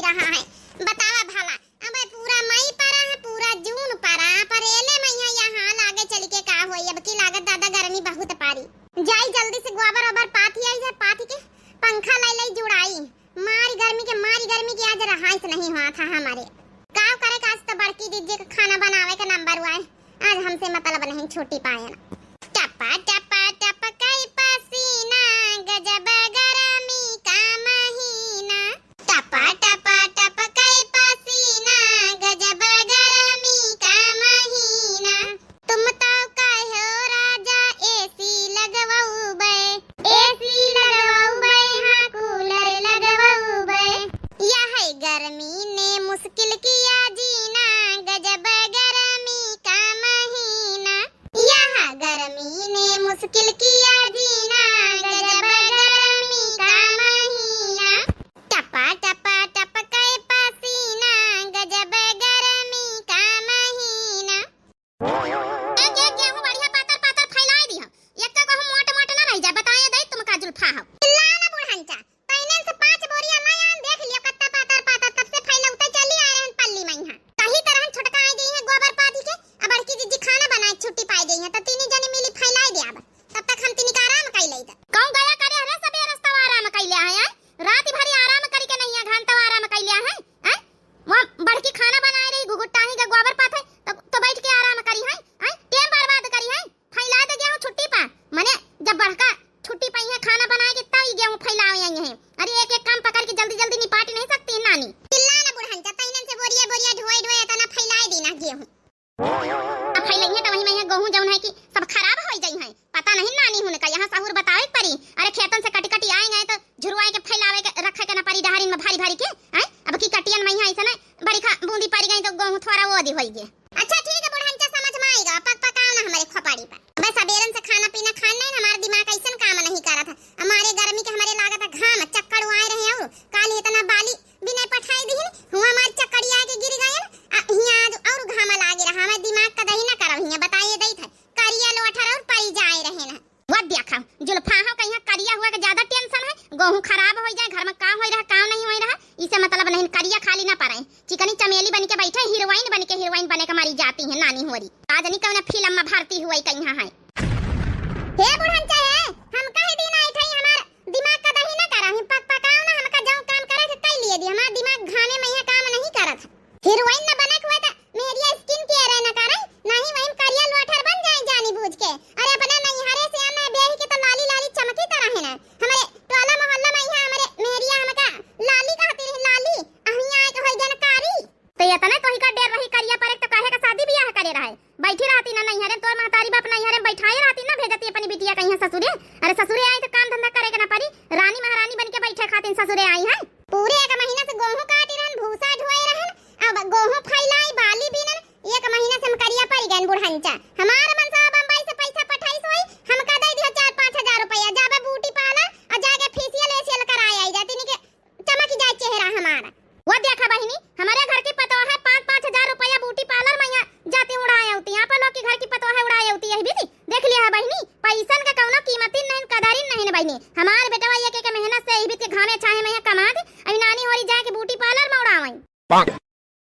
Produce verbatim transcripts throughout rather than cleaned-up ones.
कहाँ है? बतावा भला, अब पूरा मई परा है, पूरा जून परा, पर एले मइहाँ यहाँ लागे चली के का होई, अब की लागत दादा गर्मी बहुत पारी। जाई जल्दी से गोबर ओबर पाथी आई है, पाथी के पंखा लाई लाई जुड़ाई। मारी गर्मी के, मारी गर्मी के आज रहाइस नहीं हुआ था हमारे। का करे का आज तो बड़की दीदी के खाना बनावे के नंबर हुआ है, आज हमसे मतलब नहीं, छुट्टी पाए ना। टपा टपा टपकै पसीना, गजब गरमी का महीना। टपा टपा टपकै पसीना, गजब गरमी का महीना। तुम तो कहो राजा एसी लगवउबै, एसी लगवउबै, हाँ कूलर लगवउबै। यह गर्मी ने मुश्किल किया जीना, गजब गरमी का महीना। यह गर्मी ने मुश्किल किया जीना, गजब गरमी का महीना। टपा टपा टपकै पसीना, गजब गरमी का महीना। ए, के गेहूं बढ़िया पातर पातर फैलाए दिहा, एक्का कहूं मोट मोट ना रह जाए। बताए दे तुम का जुल्फा हो। चिल्ला ना बुढ़ंचा, तैनेन से पाँच बोरिया लायान, देख लियो कत्ता पातर पातर, तब से फैलौते चली आए रहन पल्ली मइहाँ। कही तरहन छोटका आए गई है गोबर पाथी के, अब बड़की जीजी खाना बनाए छुट्टी पाए गई है, तो तीनी जनी मिली फैलाए दे अब, तब तक हम तीनी का आराम कई लई। कहूं गया करे हरे सबे रस्ता आराम कई ले आए हैं, रात भरी आराम करी के नहीं है, घंटा आराम कई ले आए हैं, हैं? वहाँ बड़की खाना बनाए रही, घुघुट्टाही का गोबर पाथे, तो, तो बैठ के आराम करी है, हैं? टेम बर्बाद करी है, फैला दे गेहूं छुट्टी पा। मने जब बड़का छुट्टी पाई है खाना बनाए के, तब ई गेहूं फैलावे आई है। अरे एक एक काम पकड़ के जल्दी जल्दी निपाटी नहीं सकती है नानी। चिल्ला ना बुढ़ंचा, तैनन से बोरिया बोरिया ढोए ढोए इतना फैलाए दी ना गेहूं। अब फैलइहे तो वही में गेहूं जौन है कि सब खराब होइ जाई है। पता नहीं नानी हुन का यहाँ सहूर बतावे के परी। अरे खेतन से कटी कटी आए गए तो झुरवाए के फैलावे के रखे के ना परी डहरिन में भारी भारी के। हैं? अब की कटियन में यहाँ ऐसा ना बरिखा बूंदी पड़ी गई तो गेहूं थोड़ा वो दी होई गे। अच्छा ठीक है बुढ़ंचा, समझ में आएगा, पक पकाओ ना हमारे खोपड़ी पर। अबे सबेरन से खाना पीना खान नहीं, हमारा दिमाग ऐसन काम नहीं करत है। हमारे गर्मी के हमारे लागत है घाम, चक्कर आए रहे और काल इतना बाली बिना पठाई दिहिन, हुआ हमार चक्करिया के गिर गयन, आ हियाँ आज और घामा लागे रहा, हमार दिमाग का दही ना करब हियाँ, बताइए दई था, करिया लोठर और परी जाए रहे ना। वो देखा, जुल्फा हो कहीं करिया हुआ के ज्यादा tension है, गेहूं खराब हो जाए, घर में काम होई रहा, काम नहीं होई रहा, इसे मतलब नहीं, करिया खाली ना परे, चिकनी चमेली बन के बैठे, हीरोइन बन के, हीरोइन बने के मारी जाती है नानी होरी। आज नहीं कौन फिल्म में भर्ती हुई कहीं है। हे बुढ़न चाहे, हम कहे दिन आई थे हमार दिमाग का दही ना करा, हम पक पकाओ ना, हमका जौन काम करे के कई लिए दी, हमार दिमाग घामे में यहाँ काम नहीं करत। हीरोइन न बने के हुए त मेहरिया skin care न करे, नहीं वही करिया लोठर बन जाए जानी बूझ के। अरे अपने नैहरे से आने ब्याही के तो लाली लाली चमकी तरह है ना। हमारे टोला मोहल्ला में यहाँ हमारे मेहरिया हमका लाली कहती रही, लाली, अहिया आए के होई गन कारी। तो इतना तोही का डर रही करिया पर एक तो काहे का शादी बियाह करे रहे। बैठी रहती ना नैहरे, तोर महतारी बाप नैहरे में बैठाए रहती ना, भेजती अपनी बिटिया कहीं ससुरे। अरे ससुरे आई तो काम धंधा करे के ना परी, रानी महारानी बन के बैठे खातिर ससुरे आई है। पूरे एक महीना से गेहूं काटी रहन, भूसा ढोए रहन, अब गेहूं फैलाई, बाली बीनन, एक महीना से हम करिया पड़ गए बुढ़ंचा। हमार मनसा बम्बई से पैसा पठाई सोई, हमका दे दियो चार पाँच हजार रुपया, जाबे ब्यूटी पार्लर और जाके फेशियल वेशियल कराए आई जाती, नहीं के चमक जाए चेहरा हमारा। वो देखा बहिनी, हमारे घर की पतोह है, पाँच पाँच हजार रुपया ब्यूटी पार्लर में यहाँ जाती उड़ाए होती, यहाँ पर लोग की घर की पतोह है उड़ाए होती, यही भी थी। देख लिया है बहिनी, पैसन का कौनो कीमतिन नहीं, कदरिन नहीं बहिनी। हमार बेटवा एक एक मेहनत से यही भी थी, घामे छाहे में यहाँ कमा दे, अभी नानी होरी जाए के ब्यूटी पार्लर में उड़ावई।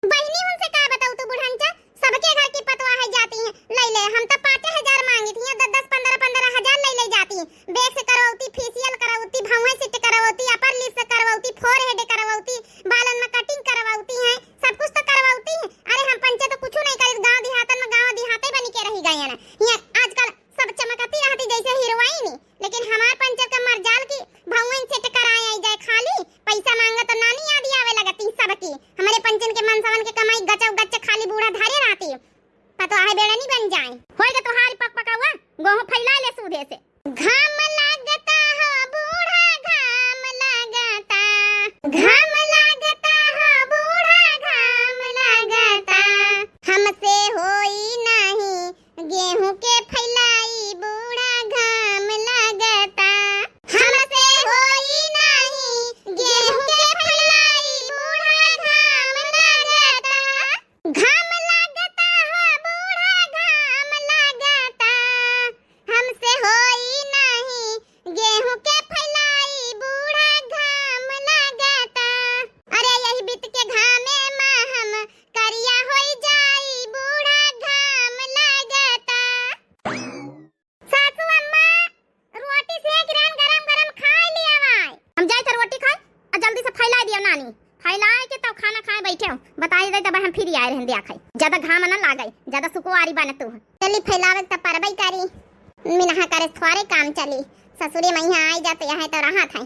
बहिनी उनसे का बताऊ तू बुढ़ंचा, सबके घर की पतोह है जाती हैं, ले ले, हम तो पाँच हजार मांगी थी, दस दस पन्द्रह पन्द्रह हजार ले ले जाती हैं। Wax करवौती, फेशियल करवौती, भौंहे सेट करवौती, अपर लिप्स करवौती, फोरहेड करवौती, बालन में कटिंग करवौती हैं, सब कुछ तो करवौती हैं। अरे हम पंचे तो कुछ नहीं करी, गाँव देहातन में गाँव देहाते बनी के रही गए हैं। ये आजकल सब चमकती रहती जैसे हीरोइन, लेकिन हमार पंचर का मरजाल की भौंहे सेट कराए आई जाए, खाली पैसा मांगा तो नानी याद आवे लगती सबकी। हमारे पंचन के मनसवन के कमाई गचौ गच खाली बूढ़ा धरे रहती। पतोह बेड़ा नहीं बन जाए। होई गे तोहारी पक पकावा, गेहूं फैला ले सूधे से। घाम लागता हो बूढ़ा, घाम लागता, घाम लागता हो बूढ़ा, घाम लागता। हमसे होई नहीं गेहूं के फैलाई बूढ़ा, घाम लागता। हम हम जाइत है रोटी खाए, आ जल्दी से फैलाइ दियो नानी। फैलाइ के तब खाना खाए बैठे हो। बताइ दे तब हम फिर आए रहन दिया खाए। ज्यादा घाम ना लागे, ज्यादा सुकुवारी बन तू। चली फैलावे त परबई करी। मिनहा करे थोड़े काम चली। ससुरे मइहाँ आइ जाते यहाँ तो रहत है।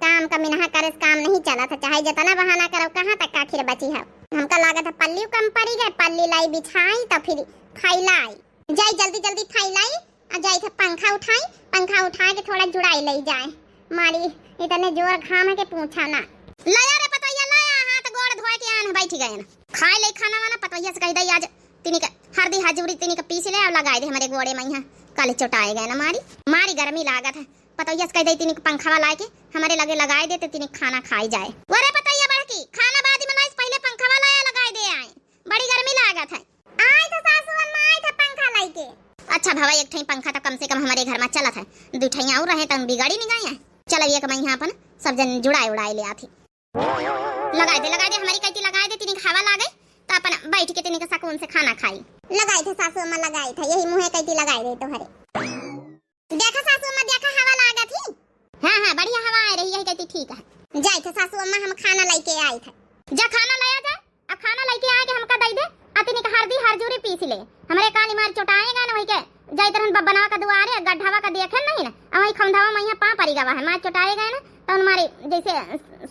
काम का मिनहा करे से काम नहीं चलत है। चाहे जितना बहाना करो, कहाँ तक आखिर बची है। हमका लागत है पल्ली कम पड़ी गए, पल्ली लाई बिछाई तो फिर फैलाई। जाई जल्दी जल्दी फैलाई। आ जाई थे पंखा उठाई, पंखा उठा के थोड़ा जुड़ाई लई जाए। मारी, इतने जोर घाम है के पूछा ना। लाया रे पतोहिया, लाया, हाथ गोड़ धोए के आन बैठ गए ना। खाए ले खाना वाना, पतोहिया से कहि दई आज तिनी का हरदी हजूरी तिनी का पीस ले और लगाइ दे हमरे गोड़े मइहाँ। काले चोटाए गए ना मारी, मारी गर्मी लागत है। पतोहिया से कहि दई तिनी का पंखवा लाए के हमरे लगे लगाइ दे तो तिनी खाना खाई जाए। वो रे पतोहिया बड़की, खाना बाद में लाइस, पहिले पंखवा लाया लगाइ दे आए, बड़ी गर्मी लागत है। आए थे सासू अम्मा, आए थे पंखा लइके। अच्छा भवा, एक ठई पंखा तो कम से कम हमरे घर में चलत है, दू ठई और रहे तो बिगड़ी नहीं गए हैं। चलो एक मइहाँ अपन सब जन जुड़ाए उड़ाए ले आथी। लगाइ दे, लगाइ दे, हमरी कैती लगाइ दे, तिनी हवा लागे तो अपन बैठ के तिनी के सकून से खाना खाई। लगाइ थे सासू अम्मा, लगाइ थे, यही मुँहे कैती लगाइ दे तोहरे। देखा सासू अम्मा, देखा हवा लागत ही। हाँ, हाँ, बढ़िया हवा आए रही, यही कहती ठीक है। जाए थे सासू अम्मा, हम खाना लइके आए थे। जा खाना लाया जा, अब खाना लइके आए के हमका दई दे। अतिनी के हरदी हरजूरी पीस ले। हमरे काली मार चोटाए गए ना, वही के जाइत रहन बब्बनवा का दुआरे, गड्ढवा का देखे नहीं ना, अब वही खमधवा मइहाँ पा परी गवा है, मार चोटाए गए ना, तो उन मारी जैसे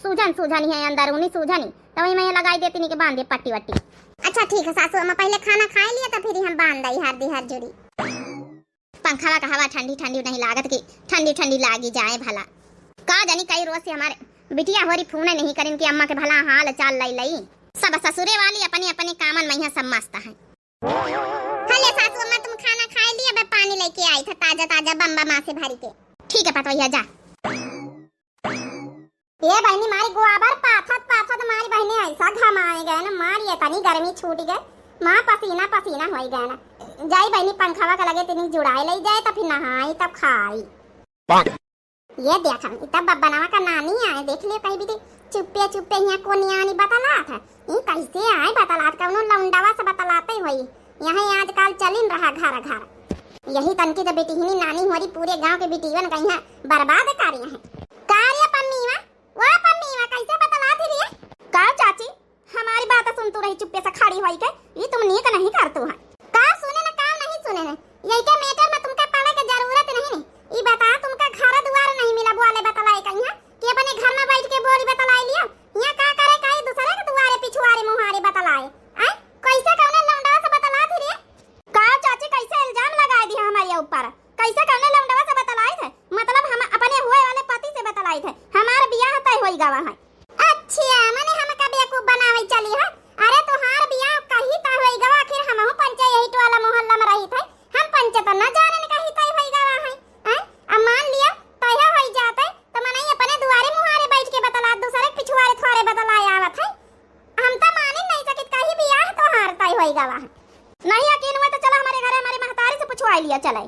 सूजन सूजन ही है, अंदरूनी सूजन ही, तो वही मइहाँ लगाई दे तिनी के बांध दे पट्टी वट्टी। अच्छा ठीक है सासू अम्मा, पहिले खाना खाए लिया तो फिर हम बांध दई हरदी हरजूरी। पंखवा का हवा ठंडी ठंडी नहीं लागत कि ठंडी ठंडी लागी जाए भला। का जानी कई रोज से हमारे बिटिया होरी फोन नहीं करिन कि अम्मा के भला हाल चाल लई लई। सब ससुरे वाली अपने अपने कामन मइहाँ सब मस्त है। हले सासू अम्मा, तुम खाना खाए लिए, अब पानी लइके आई था ताजा ताजा बम्बा माँ से भरी के। ठीक है पतोहिया, जा। ए बहिनी, मारी गोबर पाथत पाथत मारी बहिनी ऐसा घमाए गए ना, मारी इतनी गर्मी छूट गए, माँ पसीना पसीना होई गए ना। जाई बहिनी, पंखवा के लगे तिनी जुड़ाई लई जाए, तब फिर नहाई, तब खाई। ये देखम, ई तब बब्बनवा का नानी आए, देख लियो कहीं भी चुप्पे चुप्पे यहाँ कोनिया आनी बतलात है। ई कैसे आए बतलात, कौनो लौंडवा से बतलाते होई। यहाँ आजकल चलिन रहा घर घर। यही तनकी तो बेटिहनी नानी होरी पूरे गांव के बेटियन का यहाँ बर्बाद करी है। का रे पम्मीवा, ओ पम्मीवा, कैसे बतलात ही रे? का चाची, हमारी बात सुन तू रही चुप्पे से खड़ी होई के, ई तुम नीक नहीं कर तू है। का सुने न, का नहीं सुने न, यही के matter में तुमका पड़े के जरूरत नहीं न। ई बता, तुमका घर दुआर नहीं मिला बोले बतलाए का यहाँ कि अपने घर में बैठ के बोली बतलाए लियो? यहाँ का करे का ई दूसरे के दुआरे पिछुआरे मुहारे बतलाए? आय, कैसे कौने लौंडवा से बतलात ही रे? का चाची, कैसे इल्जाम लगाए दिया हमारे ऊपर? कैसे कौने लौंडवा से बतलाइत है? मतलब हम अपने हुए वाले पति से बतलाइत है। हमार बियाह तय होई गवा है। अच्छा, मने हमका बेवकूफ बनावे चली है? अरे तोहार बियाह कहीं तय होई गवा, आखिर हमहू पंचे यही टोला मोहल्ला में रहित है। हम पंचे तो न जाने न कहीं तय होई गवा है। हैं? अब मान लिया तय होई जात है, तो मनई अपने दुआरे मुहारे बैठ के बतलात, दूसरे के पिछुआरे थोड़े बतलाए आवत है। हम तो माने नहीं सकित कहीं बियाह तोहार तय होई गवा है। नहीं यकीन हुआ तो चला हमारे घरे, हमारे महतारी से पुछवाई लिया चले।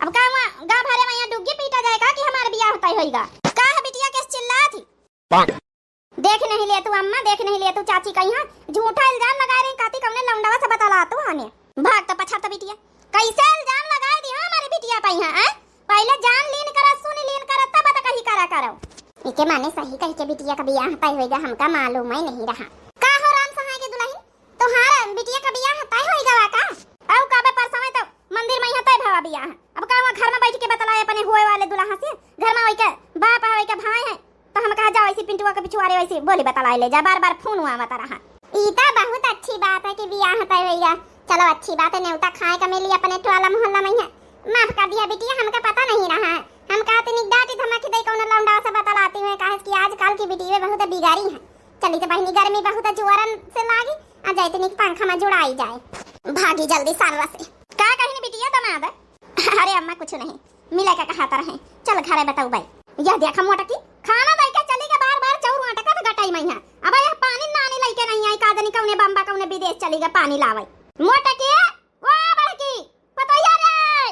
अब का हुआ, गाँव भरे में यहाँ डुग्गी पीटा जाए का कि हमारे बियाह तय होई गा? का है बिटिया, कैसे चिल्लात ही? देख नहीं ले तू अम्मा, देख नहीं ले तू चाची, कहीं हाँ झूठा इल्जाम लगा रही, काती कौने लौंडवा से बतलात हने। भाग तो पछा तो बिटिया, कैसे इल्जाम लगा दिया हमारी बिटिया पे यहाँ, हैं? पहले जान लीन करा, सुन लीन करा, तब तो कही करा करो। इके माने सही कही के बिटिया का बियाह तय होई गा, हमका मालूम ही नहीं रहा। का हो राम सहाय के दुल्हन, तोहार बिटिया का बियाह तय होई गवा का? अउ का बे, परसवे तो मंदिर में यहाँ तय भवा बियाह। अब का हुआ घर में बैठ के बतलाए अपने हुए वाले दुल्हा से? घर में वही के बाप है, वही के भाई है, तो हम कहा जाओ ऐसी पिंटुआ के पिछुआरे वैसी बोली बतलाए ले जा, बार बार फोन हुआ बता रहा। ई तो बहुत अच्छी बात है कि बियाह तय होई गा। चलो अच्छी बात है, नेवता खाए का मिली अपने टोला मोहल्ला में है। माफ कर दिया बिटिया, हमका पता नहीं रहा है। हम कहा तनिक डांटी धमकी दे कौनो लौंडा से बतलाती हुए, काहे कि आजकल की बिटिया बहुत बिगाड़ी है। चली तो बहिनी, गर्मी बहुत जोरन से लागी, आ जाए तनिक पंखा में जुड़ाई जाए। भागी जल्दी सालवा से। का कहिन बिटिया दमाद? अरे अम्मा कुछ नहीं, मिले का कहा तरह। चल घरे बताऊ बाई। यह देखा मोटकी, खाना दई के चली के बार बार चौर आटा का गटाई में है। अब यह पानी नानी लइके नहीं आई, का जानी कौने बम्बा कौने विदेश चली गए पानी लावे। मोटकी, ओ बड़की, पतोहिया रे।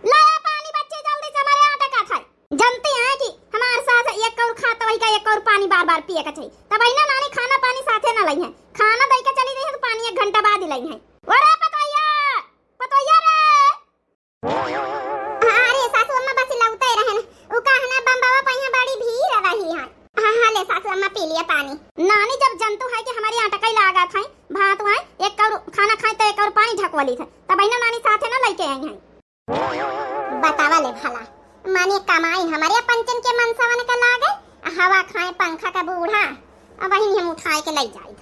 लाया पानी बच्चे, जल्दी से हमारे आटा का खाए। जानते हैं कि हमारे साथ एक और खाता वही का एक और पानी बार बार पिए का चाहिए। तब वही ना नानी खाना पानी साथे ना लई है। खाना दई के चली गई है तो पानी एक घंटा बाद ही लई है। अरे पतोहिया, पतोहिया रे। अरे सासू अम्मा बस लौटे रहे न। उ कहना बम्बवा पहिया बड़ी भीड़ रही है। पंचन के मनसवन का लागे, आ हवा खाए पंखा का बूढ़ा। अबहिन हम उठाए के लई जाई।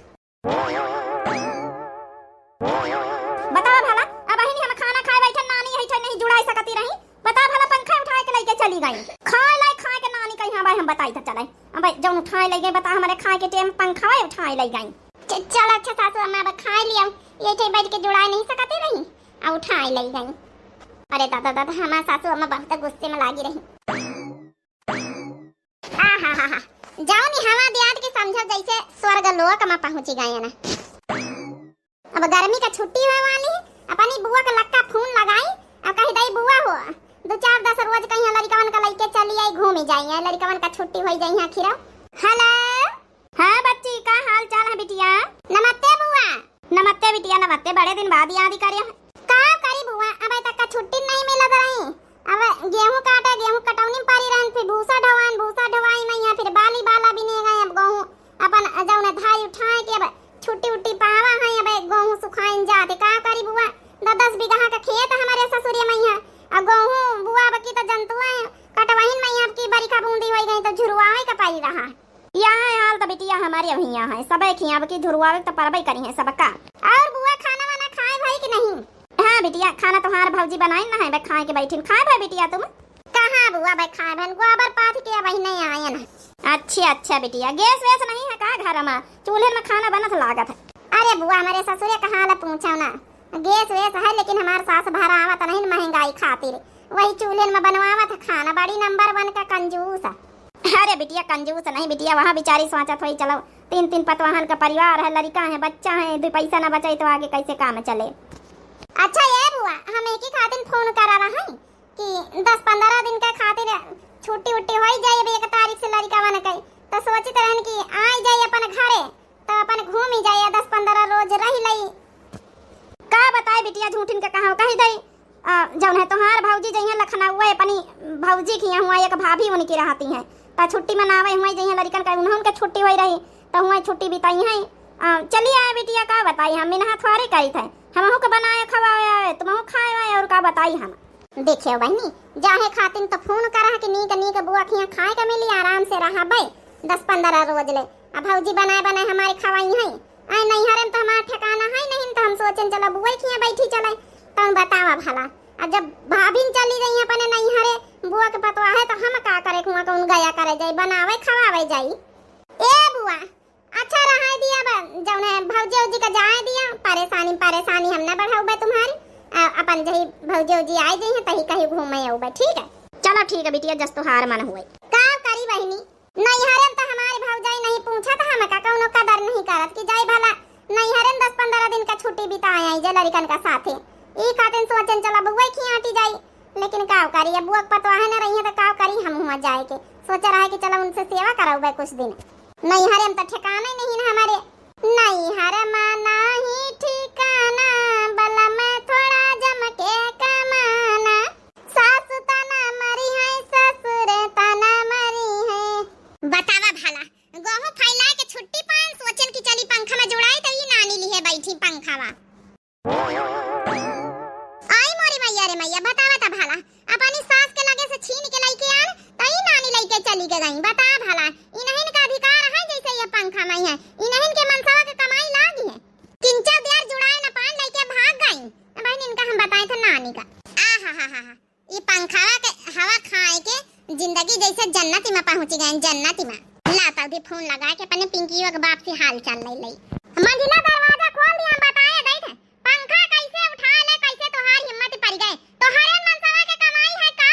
बतावा भला, अबहिन हम खाना खाए बैठन, नानी यही ठे नहीं जुड़ाई सकती रही। बता भला, पंखा उठाए के लइके चली गई। खाए लाई खाए के नानी कहीं हवा हम बताई त चले। अब जौन उठाए लई गई, बता, हमरे खाए के टेम पंखा उठाए लई गई। च-, चल अच्छा सासू अम्मा, अब खाए लिया, यही ठे बैठ के जुड़ाए नहीं सकती रही, आ उठाए लई गई। अरे दादा दादा, हमार सासू अम्मा बहुत गुस्से में लागी रही। आहाहाहा, जौन हवा दियाद के समझो जैसे स्वर्ग लोक में पहुँची गए ना। अब गर्मी का छुट्टी होए वाली है, अपनी बुआ का लक्का फोन लगाई, अब कही दई बुआ हो, दो चार दस रोज कहीं लड़िकवन का लइके चली आई, घूमी जाई, लड़िकवन का छुट्टी होई जाई है खिरो। हेलो। हाँ बच्ची, का हाल चाल है बिटिया? नमस्ते बुआ। नमस्ते बिटिया, नमस्ते, बड़े दिन बाद याद करे। का करी बुआ, अब तक का छुट्टी नहीं मिलत रही। अब गेहूं काटे, गेहूं कटौनी में परी रहन, फिर भूसा ढोवान, भूसा ढोवाई में यहाँ फिर बाली बाला बिने गए। अब गेहूं अपन जौन धाई उठाए के अब छुट्टी उट्टी पावा है, अब गेहूं सुखाइन जाते। का करी बुआ, दस दस बीघा का खेत हमारे ससुरे में है, अब गेहूं बुआ अब की तो जनतुआ है, कटवहिन में अब की बरिखा बूंदी होई गई तो झुरवावे का परी रहा। यहाँ हाल तो बिटिया हमारे वहीं यहाँ है, सबे खिया अब की झुरवावे तो परबे करी है सबका। और बुआ, खाना वाना खाए भाई कि नहीं? हाँ बिटिया, खाना तुम्हार भौजी बनाइन ना है, बे खाए के बैठिन। खाए भाई बिटिया तुम? कहाँ बुआ, बे खाए बहन, गोबर पाथ के अब नहीं आए ना। अच्छा अच्छा बिटिया, गैस वैस नहीं है का घर में? चूल्हे में खाना बनत लागत है। अरे बुआ, हमारे ससुरे का हाल पूछो ना, गैस वैस है लेकिन हमार सास भरावत नहीं महंगाई खातिर, वही चूल्हे में बनवावत है खाना, बड़ी नंबर वन का कंजूस है। अरे बिटिया, कंजूस नहीं बिटिया, वहाँ बेचारी सोचत होई, चलो तीन तीन पतवाहन का परिवार है, लड़िका है, बच्चा है, दो पैसा ना बचाई तो आगे कैसे काम चले। अच्छा ये बुआ, हम एक ही खातिर फोन करा रहा है कि दस पन्द्रह दिन के खातिर छुट्टी उट्टी होई जाई, अब एक तारीख से लड़िकवन के, तो सोचित रहन कि आई जाई अपन घरे, तो अपन घूमी जाई, दस पन्द्रह रोज रह लई। का बताई बिटिया, झूठिन के कहाँ कही दई। आ, जौन है तोहार भौजी जइहें लखनऊ, अपनी भौजी की यहाँ हुआ एक भाभी उनकी रहती हैं, तो छुट्टी मनावे हुआ जइहें लड़िकन का, उन्हों के छुट्टी होई रही, तो हुआ छुट्टी बिताई हैं। आ, चली आए बिटिया, का बताई हम, मिनहा थोड़े करी थे, हमहू के बनाए खवावे आवे, तुमहू खाए आवे, और का बताई हम। देखियो बहिनी, जाहे खातिन तो फोन करा कि नीक नीक बुआ खिया खाए के मिली, आराम से रहबे दस पन्द्रह रोज ले। अब भौजी बनाए बनाए हमारे खवाई हैं। आए नैहरे में तो हमार ठिकाना है नहीं, तो हम सोचेन चलो बुआ खिया बैठी चले, तो बतावा भला। अब जब भाभिन चली गई अपने नैहरे, बुआ के पतवा है, तो हम का करे, कुआं कौन गया करे जाई, बनावे खवावे जाई। ए बुआ, अच्छा रहाई दिया बा, जौन है भौजी उजी का जाए दिया, परेशानी परेशानी हम न बढ़ाउबे तुम्हारी। आ, अपन जही भौजी उजी आए जइहें तही कहीं घूमे आउबे, ठीक है? चलो ठीक है बिटिया, जस तोहार मन हुए। का करी बहिनी, नैहरे में तो हमारी भौजाई नहीं पूछत, हमका कौनो कदर नहीं करत कि जाई भला नैहरे में दस पन्द्रह दिन का छुट्टी बिताए आई जे लड़िकन का साथे। ई खातिर सोचेन चला बुआ खियाटी जाई, लेकिन काव करी, अब बुआ के पतवाहे न रही है तो काव करी हम हुआ जाए के। सोचा रहा कि चला उनसे सेवा कराउबे कुछ दिन। नैहरे में तो ठिकाना ही नहीं ना हमारे। नैहर में नाही ठिकाना, बलम थोड़ा जम के कमाना। सासु तना मरी है, ससुर तना मरी है। बतावा भला, गोहूं फैला के छुट्टी पाएन, सोचेन कि चली पंखा में जुड़ाई, तो ई नानी लिहे बैठी पंखावा। आई मोरी मैया रे मैया, बतावा त भला, अपनी सास के लगे से छीन के लइके आन, त ई नानी लइके चली के गई। बता भला, इन्हन का अधिकार है जैसे ये पंखा में है, इन्हन के मनसवा के कमाई लागी है। किंचा दियार जुड़ाए न पान लइके भाग गई। बहन इनका हम बताए थे नानी का। आ हा हा हा हा। ई पंखावा के हवा खाए के जिंदगी जैसे जन्नती में पहुंच गए, जन्नती में। ला तौदी फोन लगा के अपने पिंकियो के बाप से हाल चाल ले लई। मंझिला दरवाजा खोल दिया, हम बताए दई थे। पंखा कैसे उठा ले, कैसे तोहार हिम्मत पड़ गए? तोहरे मनसवा के कमाई है का?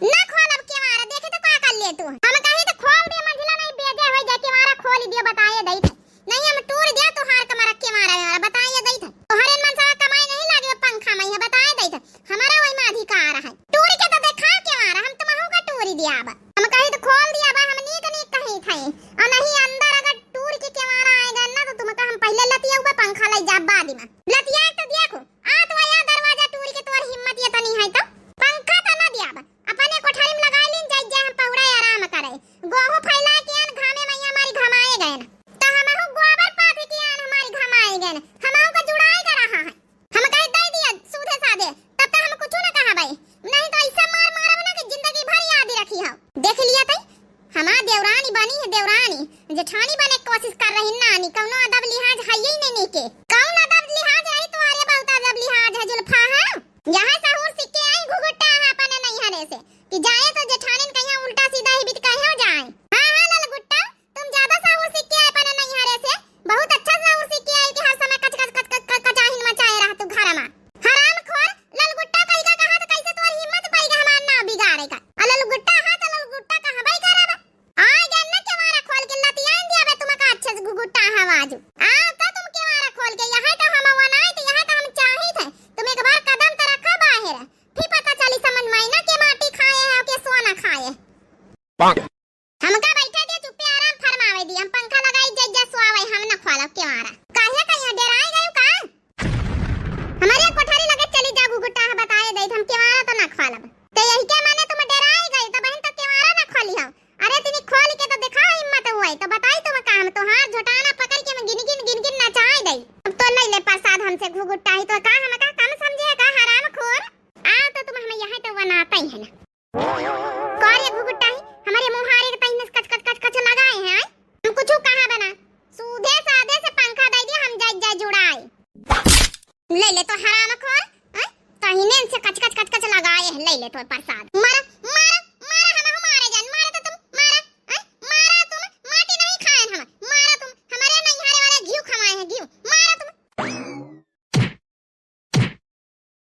ना खोलब केवारा, देखे तो का कर ले तू। हम कही तो खोल दे, मंझिला नहीं बेजे होई जाए, केवारा खोल दियो, बताए दई थे। नहीं हम टूर दिया तोहार कमरा केवारा, बताए दई थे। तोहरे मनसवा कमाई नहीं लागे पंखा में, बताए दई थे। हमारा वही में अधिकार है। टूर के तो देखा केवारा, हम तुमहू का टूरी दिया अब। हम कही तो खोल दिया बा, हम नीक नीक कही थे। और नहीं अंदर अगर टूर के केवारा आएगा ना तो तुमका हम पहले लतिया ये तई हमार देवरानी बनी है, देवरानी। जेठानी बने के कोशिश कर रही नानी, कौनो अदब लिहाज है ही नहीं नीके। कौन अदब लिहाज रही तुम्हारे, बहुत अदब लिहाज है जुल्फा है। यहाँ सहूर सीख के आई घुघुट्टा है अपने नैहरे से कि जाए तो जेठानी कहिया उल्टा सीधा ही बीत कहे जाए। हाँ, हाँ, ललगुट्टा, तुम ज्यादा सहूर सीख के आए अपने नैहरे से, बहुत अच्छा सहूर सीख के आए कि हर समय कच कच कच कच कच कचाहिन मचाए रह तू घर में। हरामखोर, ललगुट्टा कही का कहा तो कैसे तोर हिम्मत पाई गा हमार नाव बिगाड़े का? आ ललगुट्टा हा तो ललगुट्टा कहबे करब। आ गया ना केवाड़ा खोल के लतियान दिया बे तुमका अच्छे से घुघुट्टा हा आवाज। आ तो तुम केवाड़ा खोल के यहाँ तो हम वनाई तो यहाँ तो हम चाहित है। तुम एक बार कदम तो रखा बाहर, फिर पता चली समझ में आई ना के माटी खाए है और के सोना खाए। हमका बैठे दे, चुप्पे आराम फरमावे दी। हम पंखा लगाई, जज्जा सुआवे, हम न खोलब केवाड़ा। काहे कहिया डेराए गयो का? हमारे कोठरी लगे चली जा घुघुट्टा है, बताए दे, हम केवाड़ा तो न खोलब। ते यही के माने तुम डेराए गए, तो बहन तो केवाड़ा न खोली हो। अरे तिनी खोल के तो दिखाओ हिम्मत हुए, तो बताई तुम का हम तोहार झोटाना पकड़ के हम गिन गिन गिन गिन नचाए दे। अब तो ले ले प्रसाद हमसे घुघुट्टा ही, तो का हम का कम समझे का हरामखोर? आओ तो तुम हमें यहाँ तो बनाते ही है ना। कौन ये घुघुट्टा है? हमारे मुहारे के तहिने से कच कच कच कच लगाए हैं, आय? हम कुछ कहा बना, सूधे साधे से पंखा दे दिया, हम जाए जाए जुड़ाए। ले ले तो हरामखोर, आय? तहिने से कच कच कच कच लगाए हैं, ले ले तो प्रसाद। मारा, मारा, मारा, हम मारे जान, मारा तो तुम, मारा, आय? मारा तुम, माटी नहीं खाए हम, मारा तुम, हमारे नैहरे वाले घी खवाए हैं, घी, मारा तुम।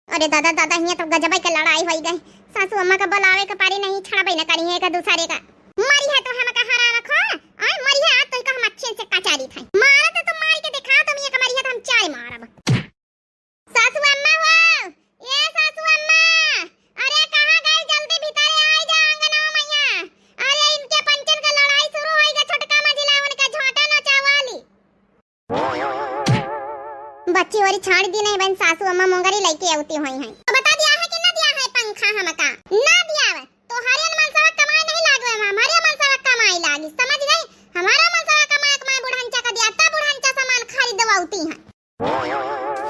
अरे दादा, दादा, हियाँ तो गजबे के लड़ाई होई गई। सासू अम्मा का बुलावे के पारी नहीं, छड़बे न करी है एक दूसरे का। मरी है तो हम का हरामखोर, और मरी है आज तो का हम अच्छे से कचारी थे। मारा तो तुम मार के दिखा, तुम एक मरी है तो हम चार मारब। सासू अम्मा हो, ए सासू अम्मा, अरे कहाँ गई? जल्दी भीतर आई जा अंगनवा मैया। अरे इनके पंचन का लड़ाई शुरू होई गई, छोटका मझिला उनका झोंटा नचावाली। बच्ची होरी छाड़ दी नहीं बन, सासू अम्मा मोंगरी लइके आवती हुई हैं। तो बता दिया है कि ना दिया है पंखा हमका? ना दिया है। तो हरियन मनसवा कमाई नहीं लागवे, हमारे मनसवा कमाई लागी, समझ गई? हमारा मनसवा कमाई, कमाई बुढ़ंचा का दिया, तब बुढ़ंचा सामान खरीदवाती हैं।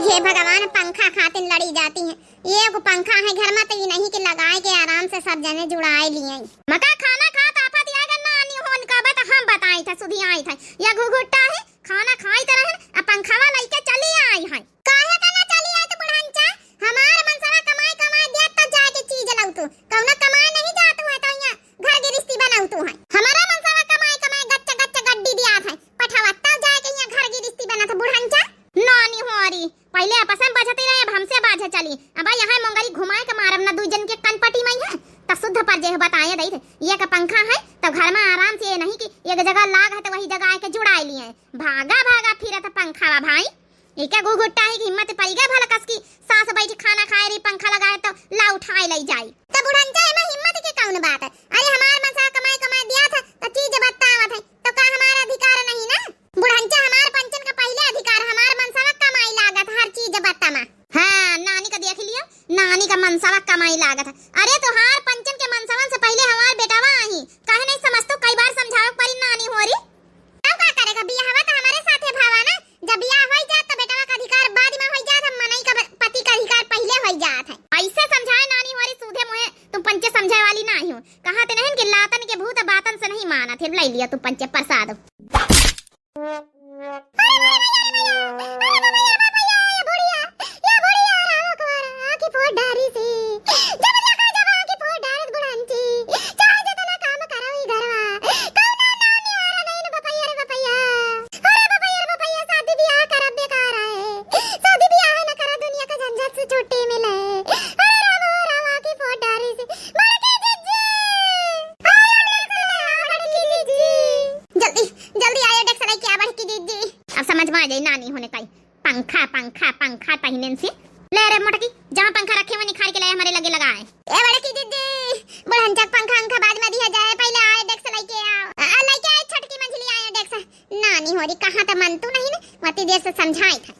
हे भगवान, पंखा खातिर लड़ी जाती हैं। ये एगो पंखा है घर में, तो ये नहीं कि लगाए के आराम से सब जने जुड़ाए लिए। मका खाना खात आफत आएगा नानी होन का बत हम बताई था, सुधी आई था। या घुघुट्टा है, खाना खाई त रहन, आ पंखवा लइके चली आई है। काहे का ना चली आई तो बुढ़ंचा? हमार मनसवा कमाई कमाई दिया त जाए के चीज लउतू। कौनो कमाई नहीं जात हुआ तो यहाँ घर गिरिस्ती बनउतू है। हमारा मनसवा कमाई कमाई गच्चा गच्चा गड्डी दिया है। पठवा तब जाए के यहाँ घर गिरिस्ती बनत है बुढ़ंचा। नानी होरी, पहिले आपस में बजती रहे, अब हमसे बाझे चली। अब यहाँ मोंगरी घुमाए के मारब ना दुई जन के कनपटी में है। त शुद्ध पर जे बताए दई थे, ये का पंखा है, तब घर में आराम से ये नहीं कि एक जगह लाग है तो वही जगह आके जुड़ाए लिए। भागा भागा फिरत पंखावा भाई। ये क्या घुघुट्टा है कि हिम्मत पड़ी गए भला कस की सास बैठी खाना खाए रही, पंखा लगाए तो ला उठाए ले जाई। त बुढ़ंचा एमे हिम्मत के कौन बात है? अरे हमार मनसा कमाए कमाए दिया था, त चीज बतावत है, तो का हमारा अधिकार नहीं ना? बुढ़ंचा हमार पंचन का पहिले अधिकार, हमार मनसवा कमाई लागत, हर चीज बतामा। हाँ, नानी का देख लियो, नानी का मनसवा कमाई लागत है। अरे तोहार पंचन के मनसवन से पहिले हमार बेटावा आई, काहे नहीं समझ तो कई बार समझावे के पड़ी नानी होरी। तब का करेगा, बियाहवा तो हमारे साथे भावा ना, जब बियाह होई जात तो बेटवा का अधिकार बाद में होई जात, हम मनई का ब-, पति का अधिकार पहिले होई जात है। ऐसे समझाए नानी होरी सूधे मुँहे, तुम पंचे समझे वाली ना ही हो। कहा ते नहीं कि लातन के भूत बातन से नहीं मानत है, ले लिया तुम पंचे प्रसाद। अरे भैया, अरे भैया, अरे भैया, अरे भैया, ये बुढ़िया, ये बुढ़िया राम कुमार आँखी फोड़ डारी सी। जब देखा जब आँखी फोड़ डारत बुढ़ंची, चाहे जितना काम करो ई घरवा, कौनो नाव निहारा नहीं न बपैया रे बपैया। अरे बपैया रे बपैया, शादी ब्याह करब बेकार है, शादी ब्याह न करा, दुनिया का झंझट से छुट्टी मिले। अरे राम, ओ राम, आँखी फोड़ डारी सी। बड़की जिज्जी, बड़की जिज्जी। जल्दी, जल्दी आयो, डेक्स लेके आ, बड़की जिज्जी। अब समझ में आ जाई नानी होने का ही। पंखा, पंखा, पंखा तहिनेन से। ले रे मोटकी, जहाँ पंखा रखे हुए निखार के लाए हमारे लगे लगाए। ए बड़की जिज्जी, बुढ़ंचक पंखा अंखा बाद में दिया जाए, पहिले आए डेक्स लेके आओ। आ, लेके आए छोटकी मंझली आए डेक्स। नानी होरी कहाँ त मन तू नहीं ने, वती देर से समझाए था।